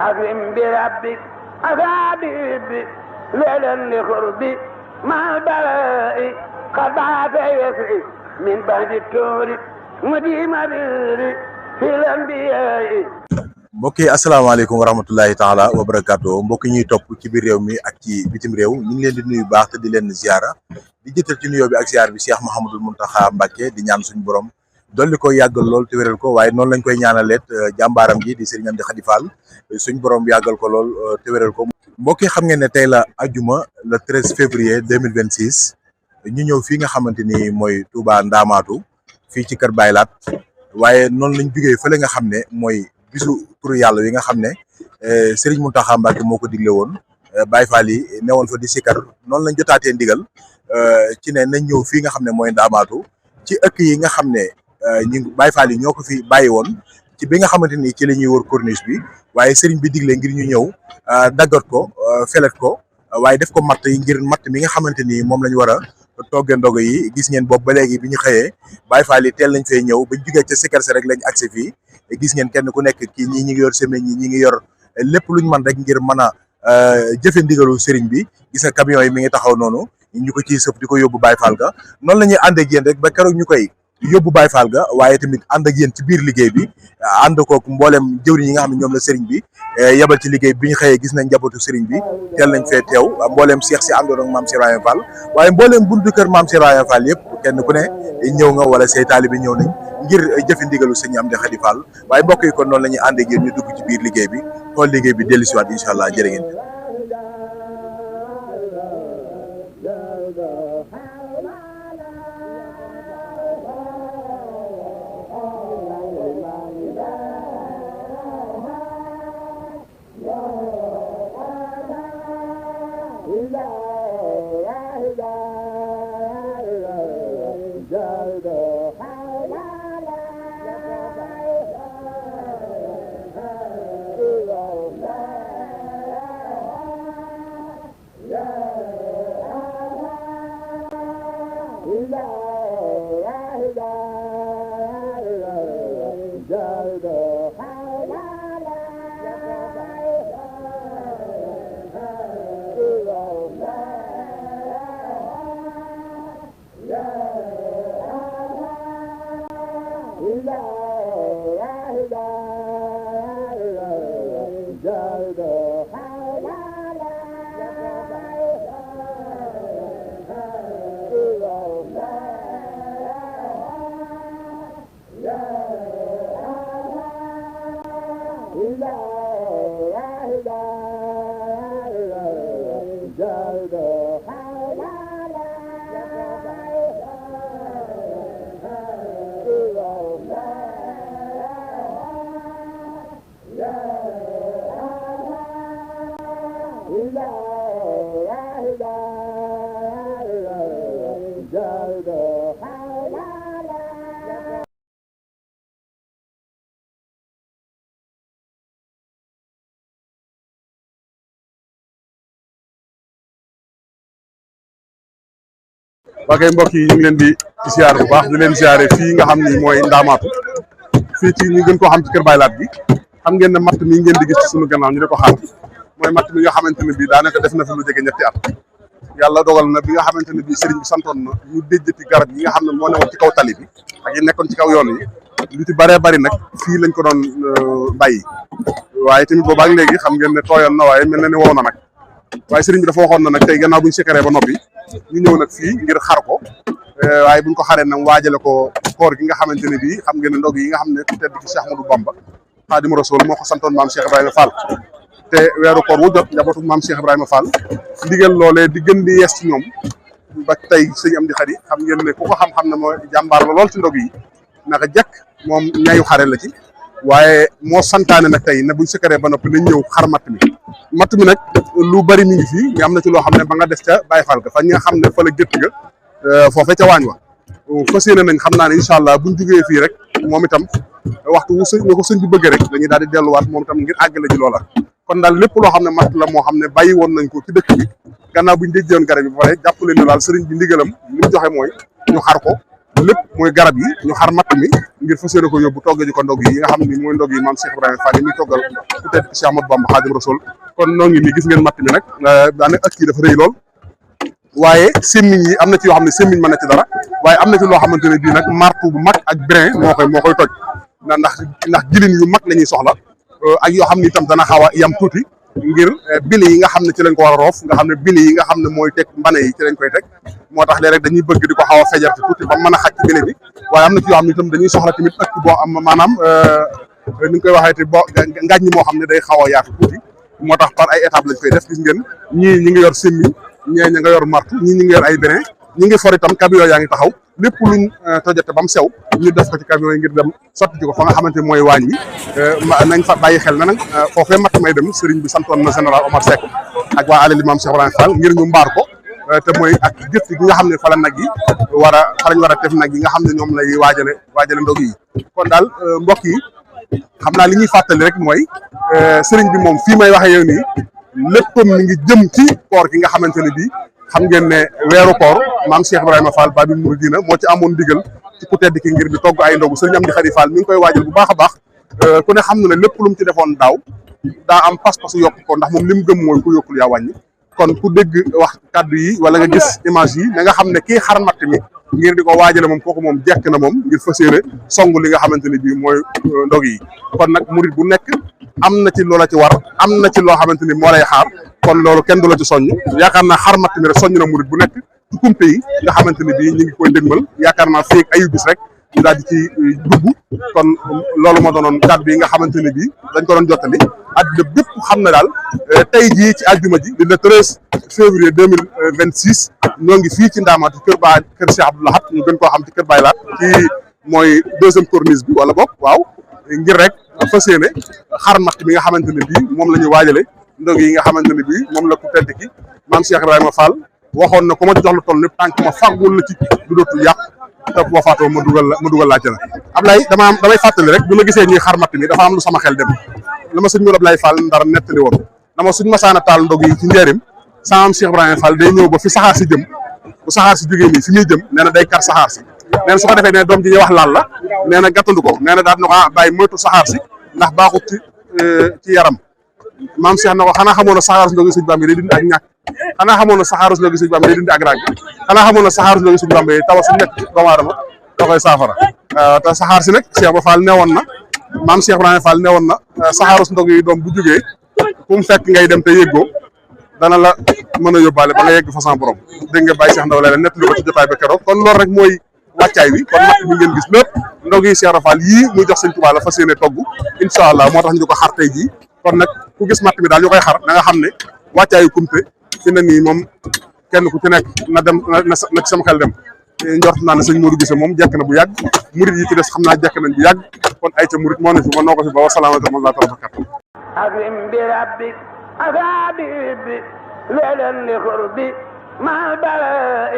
أكرم بربك أصابي ليلا لقربي مع البلاء قد بعث يسري من بعد الكور مديم بيري في الأنبياء. mbokk yi asalaamaaleykum wa rahmatullahi taala wa barakaatu mbokk ñuy topp ci biir réew mi ak ci bitim réew ñu ngi leen di nuyu baax te di leen ziara di jëtal ci nuyoo bi ak ziar bi Cheikh Mouhamadul Mountakha Mbacké di ñaan suñu borom dolli ko yàggal lool te wéral ko waaye noonu lañ koy ñaanaleet jàmbaaram ji di Serigne Amdi Khady Fall suñu borom yàggal ko lool te wéral ko. mbokk yi xam ngeen ne tey la ajuma le 13 février 2026 ñu ñëw fii nga xamante ni mooy Touba Ndamatou fii ci Kër Baye Laat waaye noonu lañ jugee fële nga xam ne mooy bisu turu yàlla wi nga xam ne Serigne Mountakha Mbacké moo ko digle woon Baye Fall yi newoon fa di sikar noonu lañ jotaatee ndigal ci ne nañ ñëw fii nga xam ne mooy Ndamatou ci ëkk yi nga xam ne ñu Baye Fall yi ñoo ko fi bàyyi woon ci bi nga xamante ni ci la ñuy wër corniche bi waaye Serigne bi digle ngir ñu ñëw daggat ko felet ko waaye def ko matt yi ngir matt mi nga xamante ni moom lañ war a togge ndogo yi gis ngeen boobu ba léegi bi ñu xëyee Baye Fall yi teel nañ fee ñëw bañ jugee ca sikar si rek lañ agsi fii gis ngeen kenn ku nekk kii ñii ñi ngi yor semaine ñi ngi yor lépp luñ mën rek ngir mën a jëfe ndigalu sëriñ bi gis nga camion yi mi ngi taxaw noonu ñu ko ciy sëf di ko yóbbu Baye Fall ga noonu la ñuy ànd ak yéen rek ba keroog ñu koy yóbbu Baye Fall ga waaye tamit ànd ak yéen ci biir liggéey bi ànd kook mboolem jëwriñ yi nga xam ne ñoom la sëriñ bi yebal ci liggéey bi ñu xëyee gis nañ njabootu sëriñ bi teel nañ fee teew mbooleem Cheikh si àndoon ak maam Cheikh Ibrahima Fall waaye mbooleem buntu kër maam Cheikh Ibrahima Fall yëpp kenn ku ne ñëw nga wala say taalibe ñëw nañ ngir jëfe ndigalu sëñ Amdi Khady Fall waaye mbokk yi kon noonu la ñuy ànd ak yéen ñu dugg ci biir liggéey bi xool liggéey bi dellu siwaat incha allah jërë ngeen waa kay mbokk yi ñu ngi leen di ziar bu baax di leen ziare fii nga xam ni mooy Ndamatou fii ci ñu gën koo xam ci Kër Baye Laat bi xam ngeen ne matt mi ngeen di gis ci sunu gannaaw ñu di ko xaar mooy matt mi nga xamante ne bii daanaka def na fi lu jege ñetti at yàlla dogal na bi nga xamante ne bii sëriñ bi santoon na ñu déjjati garab yi nga xam ne moo newoon ci kaw tali bi ak yi nekkoon ci kaw yoon yi lu ci bëree bëri nag fii lañ ko doon bàyyi waaye tamit boobaak léegi xam ngeen ne tooyoon na waaye mel na ni wow na nag waaye sëriñ bi dafa waxoon na nag tey gannaaw buñu sikaree ba noppi ñu ñëw nag fii ngir xar ko waaye buñ ko xaree nag waajale ko koor gi nga xamante ne bii xam ngeen ne ndog yi nga xam ne ku tedd ki Cheikh Ahmadou Bamba Xaadimu Rasuul moo ko santoon maam Cheikh Ibrahima Fall te weeru koor wu jot njabootu maam Cheikh Ibrahima Fall ndigal loolee di gën di yees ci ñoom ba tey sëñ Amdi Khady xam ngeen ne ku ko xam-xam ne mooy jàmbaar la lool ci ndog yi naka jekk moom ñayu xare la ci waaye moo santaane nag tey ne buñ sikaree ba noppi nañ ñëw xar matt mi nag lu bari mi ngi fii mais am na ci loo xam ne ba nga des ca Baye Fall ga fa ñi nga xam ne fa la gétt ga foofee ca waañ wa fas yéene nañ xam naa ne incha allah buñ jugee fii rek moom itam waxtu wu sëñ ko sëñ bi bëgg rek dañuy daal di delluwaat moom itam ngir àggale ji loola kon daal lépp loo xam ne matt la moo xam ne bàyyi woon nañ ko ci dëkk bi gannaaw buñ déjjoon garab yi ba pare jàpp leen ne daal sëriñ bi ndigalam li mu joxe mooy ñu xar ko lépp mooy garab yi ñu xar matt mi ngir fas yéene ko yóbbu togg ji ko ndog yi nga xam ni mooy ndog yi maam Cheikh Ibrahima Fall yi muy toggal ku tedd Cheikh Ahmadou Bamba Khadim Rasoul kon noo ngi nii gis ngeen matt mi nag daanaka ak kii dafa rëy lool waaye sémmiñ yi am na ci yoo xam ne sémmiñ mën na ci dara waaye am na ci loo xamante ne bii nag martu bu mag ak brin moo koy toj ndax jilin yu mag la ñuy soxla ak yoo xam ne itam dana xaw a yam tuuti ngir bili yi nga xam ne ci lañ ko war a roof nga xam ne bili yi nga xam ne mooy teg mbane yi ci lañ koy teg moo tax léeg rek dañuy bëgg di ko xaw a fejarte tuuti ba mën a xaj ci bili bi waaye am na ci yoo xam ne itam dañuy soxla tamit ëkk boo am maanaam ni ñu koy waxee te boo ngaañ ñi moo xam ne day xaw a yaatu tuuti moo tax par ay étape lañ koy def gis ngeen ñii ñi ngi yor sémmiñ ñee ña nga yor martu ñii ñi ngi yor ay brin ñi ngi for itam camion yaa ngi taxaw lépp luñ tojate ba mu sew ñu def ko ci camion yi ngir dem sotti ci ko fa nga xamante ni mooy waañ bi nañ fa bàyyi xel na nag foofee matt may dem sëriñ bi santoon na général Omar Seck ak waa alali maam Cheikh Ibrahima Fall ngir ñu mbaar ko te mooy ak gëtt gi nga xam ne fa la nag yi fa lañ war a def nag yi nga xam ne ñoom lay waajale ndog yi kon daal mbokk yi xam naa li ñuy fàttali rek mooy sëriñ bi moom fii may waxee yow nii léppam mi ngi jëm ci koor gi nga xamante ne bii xam ngeen ne weeru koor maam Cheikh Ibrahima Fall Babil Mouridina moo ci amoon ndigal ci ku tedd ki ngir di togg ay ndogu sëriñ Amdi Khady Fall mi ngi koy waajal bu baax a baax ku ne xam na ne lépp lu mu ci defoon daaw daa am pas-pasu yokk ko ndax moom li mu gëm mooy ku yokkul yaa wàññi kon ku dégg wax kàddu yi wala nga gis image yi na nga xam ne kii xar matt mi ngir di ko waajale moom kooku moom jekk na moom ngir fas yéene song li nga xamante ne bii mooy ndog yi kon nag murid bu nekk am na ci loola ci war am na ci loo xamante ni moo lay xaar kon loolu kenn du la ci soññ yaakaar naa xar matt mi rek soññ na murid bu nekk ci kumpe yi nga xamante ne bii ñu ngi koy dégmal yaakaar naa feeg ayu bis rek ñu daal di ci dugg kon loolu moo doonoon kàddu yi nga xamante ne bii dañ ko doon jottali àddina bépp xam na daal tey jii ci àjjuma ji di le 13 février 2026 ñoo ngi fii ci Ndaamaatu kër Cheikh Abdou Lahad ñu gën koo xam ci kër Baye Laat ci mooy deuxième corniche bi wala boog waaw ngir rek fas yéene xar matt bi nga xamante ne bii moom la ñu waajale ndog yi nga xamante ne bii moom la ku tedd ki maam Cheikh Ibrahima Fall waxoon na ku ma jox lu toll lépp tànk ma fàggul la ci du dootu yàq te boo faatoo ma dugal laajte la Ablaye damay fàttali rek bi ma gisee ñuy xar matt mi dafa am lu sama xel dem la ma sëñ Mourou Ablaye Fall ndar nettali woon dama suñ masaana taal ndog yi ci njëriñ sama am Cheikh Ibrahima Fall day ñëw ba fi saxaar si jëm bu saxaar si jógee nii fi muy jëm nee na day kar saxaar si nee na su ko defee ne doom ji ñuy wax laal la nee na gàttandu ko nee na daal na ko bàyyi moytu saxaar si ndax baaxut ci yaram maam Cheikh na ko xanaa xamoon na saxaaru ndogi sëñ Bamba day dindi ak ñàkk xanaa xamoon na saxaaru ndogi sëñ Bamba day dindi ak ràgg xanaa xamoon na saxaaru ndogi sëñ Bamba tawa su nekk doomu aadama da koy saafara te saxaar si nag Cheikh ba Fall newoon na maam Cheikh Ibrahima Fall newoon na saxaaru ndog yi doom bu jógee fu mu fekk ngay dem te yëggoo dana la mën a yóbbaale ba nga yegg fa sans borom dégg nga Baye Cheikh Ndaw la nett li ko ci jotaay ba keroog kon loolu rek mooy wàccaay wi kon matt mi ngeen gis lépp ndog yi Cheikh Rafal yii muy jox sëñ Tuubaa la fas yéene togg incha allah moo tax ñu di ko xar tey jii kon nag ku gis matt mi daal ñu koy xar na nga xam ne wàccaayu kumte fi na nii moom kenn ku ci nekk na ci sama xel dem njort naa ne sëñ Modou Gissé moom jekk na bu yàgg murid yi ci des xam naa jekk nañ bu yàgg kon ay ca murid moo ne fi ma noo ko fi ba wasalaamaaleykum wa rahmatulah أكرم بربك أفابي ليلا لقربي مع البلاء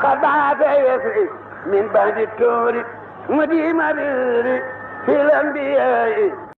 قد بعث يسعي من بعد التور مديم بري في الأنبياء